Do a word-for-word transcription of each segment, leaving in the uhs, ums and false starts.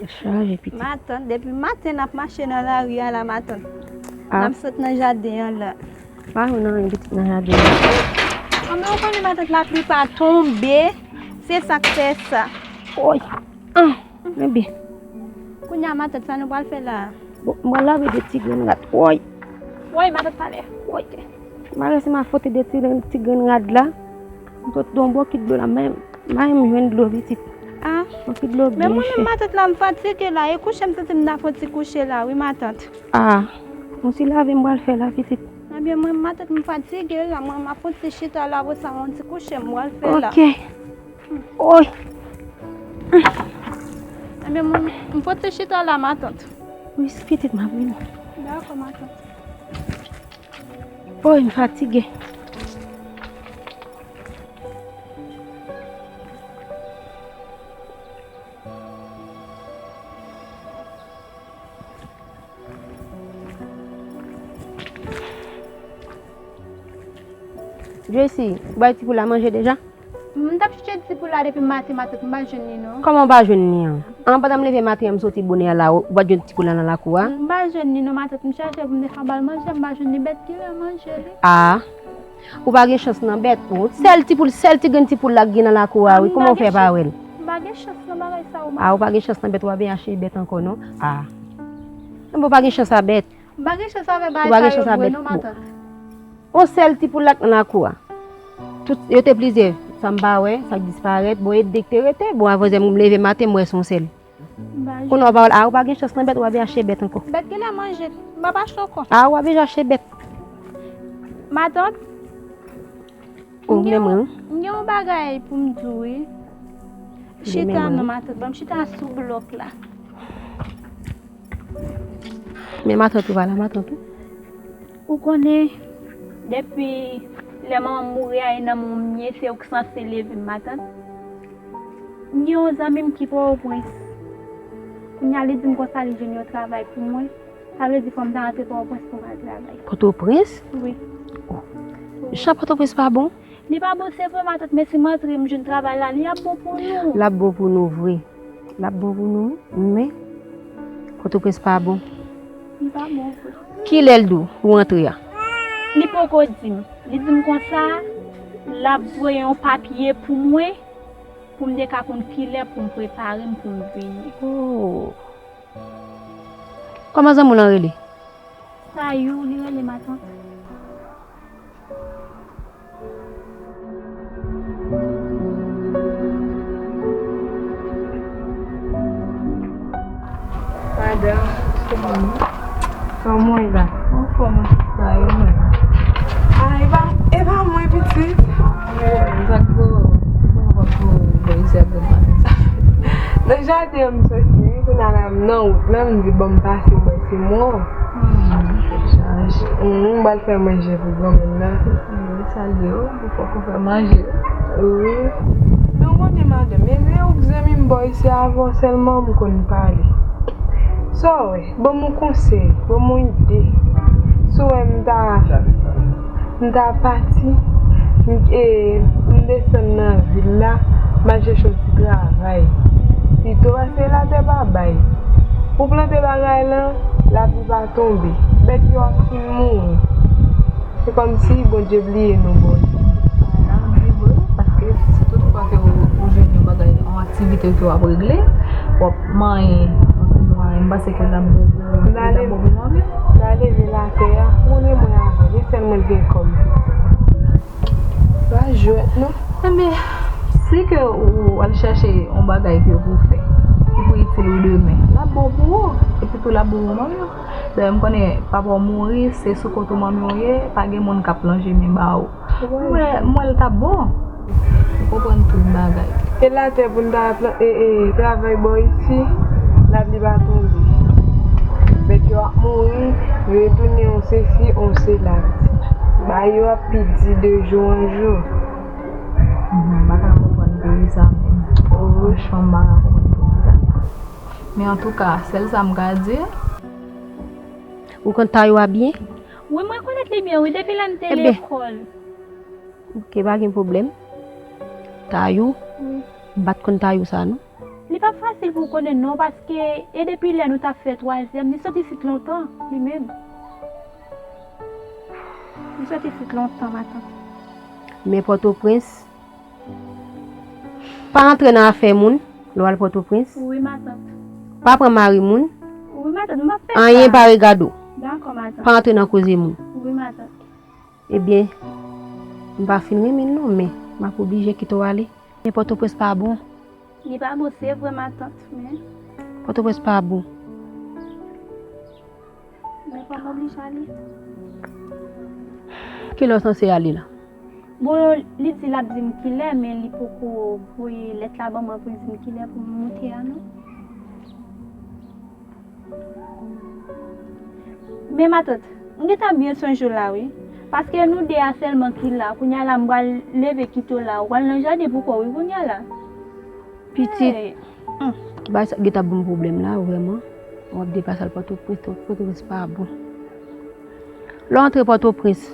Chaje pitit. Matant, depi maten n ap mache nan lari a la, matant. Ah. N ap sot nan jaden an la. Pa wè nan yon pitit nan jaden an. Anben, ou konnen, matant, lapli pa tonbe. Se sa k fè sa. Oy. Ah, men byen. Kounye a, matant, sa nou pral fè la? Bon, m pral lave de ti grenn rad. Woy. Woy, matant, pale. Woy. M pa resi m a fwote de ti, ti grenn rad la. M sot yon bokit dlo la, men m pa janm jwenn dlo, pitit. Ah. Bokit dlo byen chè. Men mwen menm, matant, la, m fatige la. E kouche m santi m ta fon ti kouche la, wi, matant. Ah. Yon ti lave m pral fè la, pitit. Ebyen, mwen, matant, m fatige la. Mwen, m ap fon ti chita la, apre sa, yon ti kouche m pral fè la. Ok. Oy. Ebyen, mwen, m pote chita la, matant. Wi, pitit, m ap vini. Dakò, matant. Oy, m fatige. Jessy, ou bay ti poul la manje deja? M t ap chèche ti poul la depi maten, matant, m pa jwenn li non. Kòman w pa jwenn li an? An, pandan m leve maten an, m soti bonè a la, ou pa t jwenn ti poul la nan lakou a? M pa jwenn li non, matant, m chèche pou m te ka ba l manje, m pa jwenn li, bèt ki lè manje li. Ah, ou pa gen chans nan bèt. Bon, sèl ti poul, sèl ti grenn ti poul la k gen nan lakou a, wi, kòman w fè pa wè l? M pa gen chans nan bagay sa yo, matant. Ah, ou pa gen chans nan bèt, ou pa vin achte bèt ankò non. Ah. Bon, ou pa gen chans a bèt. M pa gen chans avè bagay sa yo vre non, matant. Yon sèl ti poul la k nan lakou a. Tout, yo te plizyè. Sa m pa wè, sa k disparèt. Bon, e de k te rete. Bon, avè m leve maten, m wè se yon sèl. Kounye a w pa wè l, a, ou pa gen chans nan bèt, w ap vin achte bèt ankò. Bèt genlè manje, m p ap achte ankò. A, w ap vin achte bèt. Matant, oh, m gen yon, m gen yon bagay pou m di w, wi. Chita non, matant, ban m chita sou blòk la. Men matant ou pa la, matant ou. Ou konnen, depi lè manman m mouri a, e nan men w m ye, se ou k sanse leve m, matant. M gen yon zanmi m ki Pòtoprens. Kounye a, li di m konsa li jwenn yon travay pou mwen. Sa vle di fò m ta rantre Pòtoprens pou m al travay. Pòtoprens? Wi. Jan Pòtoprens pa bon? Li pa bon, se vre, matant, men si m antre, m jwenn travay la, li ap bon pou nou. L ap bon pou nou vre. L ap bon pou nou, men Pòtoprens pa bon. Li pa bon vre. Kilè l di w pou w antre a? Li poko di m. Li di m konsa, l ap voye yon papye pou mwen, pou m te ka konn kilè pou m prepare m pou m vini. Oh. Kòman zanmi w lan rele? Tayou, li rele matant. Madanm, kòman w ye la? Anfòm, sa yo menm. Ah, e pa, e pa mwen, pitit. Sa k voye w, sa k voye w bò isi a granm maten sa? Nan jaden an m soti, wi, kounye a la m nan wout lan, m di bon m pase bò Simon. Hmm, chaje. Hmm, m pral fè manje pou granmoun nan. Wi, salye w, pou fòk ou fè manje. Wi. Men w konnen madanm, e ou k zanmi m bò isi a, avè w sèlman m konn pale. Sa w wè? Ban m yon konsèy, ban m yon ide. Si w wè m ta, m ta pati, m, e, m desann nan vil la, m al chèche yon ti travay. Pito, paske latè pa bay. Ou plante bagay lan, lapli pa tonbe. Bèt yo ap fin mouri. Se kòmsi Bondye bliye nou, Bondye. Sa vre, paske si tout fwa ke ou, ou jwenn yon bagay, yon aktivite ke w ap regle, w ap manyen, yon ti mwayen, m panse ke l ap bon pou, l ap bon pou mwen. M ta leve l atè a, ou konnen mwen avè l, e sèl mwen k gen kòb. Pa jwèt non. Enben, si ke ou al chèche yon bagay ke pou fè, ki pou itil ou demen, l ap bon pou ou, epi tou l ap bon pou mwen menm. Dayè, m konnen papa w mouri, se sou kont ou manmi w ye, pa gen moun k ap lonje men ba ou. M wè, m wè l t ap bon. Ou konprann tout bagay. E latè pou n ta pran, e, e, travay bò isi, lapli pa tonbe. Bèt yo ap mouri, yo retounen yon sesi, yon sela. Bagay yo ap pi di de jou an jou. Mhm, m pa ka konprann peyi sa menm. Franchman, m pa ka konprann peyi sa. Men antouka, sèl sa m ka di. Ou konn Tayou a byen? Wi, mwen konèt li byen, wi, depi lè n te lekòl. Ok, pa gen pwoblèm. Tayou? Wi. M pa t konn Tayou sa, non. Li p ap fasil pou w konnen non, paske e depi lè nou t ap fè twazyèm, li sot isit lontan, li menm. Li sot isit lontan, matant. Men Pòtoprens, pa antre nan afè moun, lè w al Pòtoprens. Wi, matant. Pa pran mari moun. Wi, matant, m ap fè sa. Anyen pa regade w. Dakò, matant. Pa antre nan koze moun. Wi, matant. Ebyen, m pa fin renmen l non, men m ap oblije kite w ale. Men Pòtoprens pa bon. Li pa bon, se vre, matant, men Pòtoprens pa bon. Men fò m oblije ale. Kilè w sanse ale la? Bon, li di l ap di m kilè, men li poko voye lèt la ban mwen pou l di m kilè pou m moute a non. Men matant, m gentan byen sonje w la wi. Paske nou de a sèlman ki la. Kounye a la m pral leve kite w la. Ou pral nan jaden pou kò w wi kounye a la. Pitit, bagay sa gentan ban m pwoblèm la vrèman. W ap deplase al Pòtoprens, Pòtoprens pa bon. Lè w antre Pòtoprens,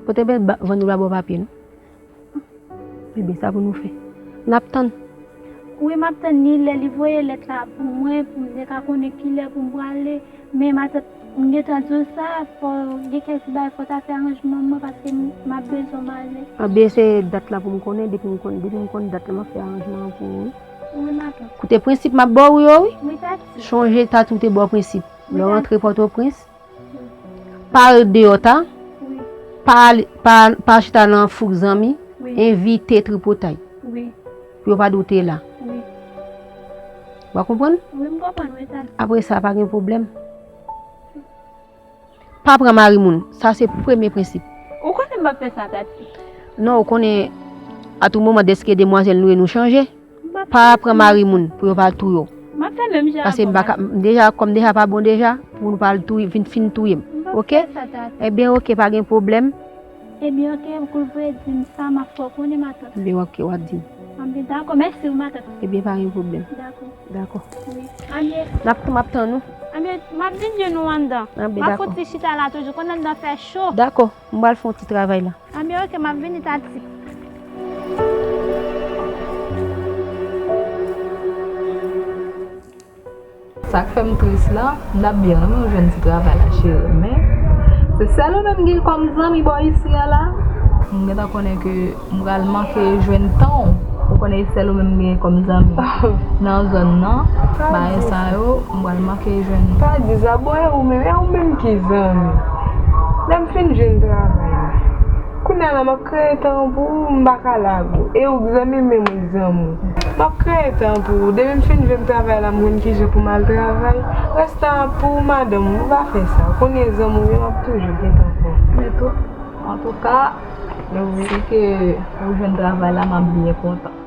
Pòtoprens vann ou la bò papye non. Ebyen, sa pou nou fè. N ap tann. Wi, m ap tann li lè li voye lèt la pou mwen, pou m te ka konnen kilè pou m prale. Men matant, m gentan di w sa, fò gen kèk ti bagay, fò w ta fè aranjman mwen, paske m, m ap bezwen m ale. Ebyen, se dat la pou m konnen, depi m konn, depi m konn dat la, m ap fè aranjman an pou ou wi. Wi, matant. Koute prensip m ap ba w yo wi. Wi, tati. Chonje tati w te ba w prensip. Wi, tati. Lè w antre Pòtoprens, pa ret deyò ta. Wi. Pa, pa, pa chita nan fouk zanmi. Wi. Envite tripotay. Wi. Pou yo pa di w te la. Wi. Ou pa konprann? Wi, m konprann, wi, tati. Apre sa, pa gen pwoblèm. Pa pran mari moun. Sa se premye prensip. Ou konnen m ap fè sa, tati. Non, ou konnen, a tou moman, dèske demwazèl nou ye, nou chanje. Pa pran mari moun pou yo pa touye w. M ap fè menm jan. Paske m pa ka, m deja, kòm deja pa bon deja, pou nou pa al touye, vin fin touye m. M ap fè sa, tati. Oke? Ebyen, oke, pa gen pwoblèm. Ebyen, oke, kou l voye di m sa, m ap fè w konnen, matant. Ebyen, oke, w ap di m. Anben, dakò, mèsi wi, matant. Ebyen, pa gen pwoblèm. Dakò. Dakò. Wi. Anben. N ap, m ap tann ou. Anben, m ap vin jwenn ou anndan. Anben, dakò. M ap fouti chita la toujou, konn anndan fè cho. Dakò, m pral fè yon ti travay la. Anben, oke, m ap vini, tati. Sa k fè m tris la, m t ap byen renmen w jwenn ti travay la, cheri, men se sèl ou menm gen kòm zanmi bò isi a la. M gentan konnen ke m pral manke jwenn tan w. Ou konnen se sèl ou menm m gen kòm zanmi nan zòn nan. Bagay sa yo, m pral manke jwenn. Pa di sa, bon, e ou menm, e ou menm ki zanmi. Lè m fin jwenn travay la, kounye a la, m ap kreye tan pou ou, m pa ka lage w. E ou k zanmi m, men mwen k zanmi w. M ap kreye tan pou ou. Depi m fin jwenn travay la, m konn kijan pou m al travay. Rès tan an pou ou, madanm, ou pa fè sa. Ou konnen zanmi w ye, m ap toujou gentan pran. Men tou, antouka, si ke ou jwenn travay la, m ap byen kontan.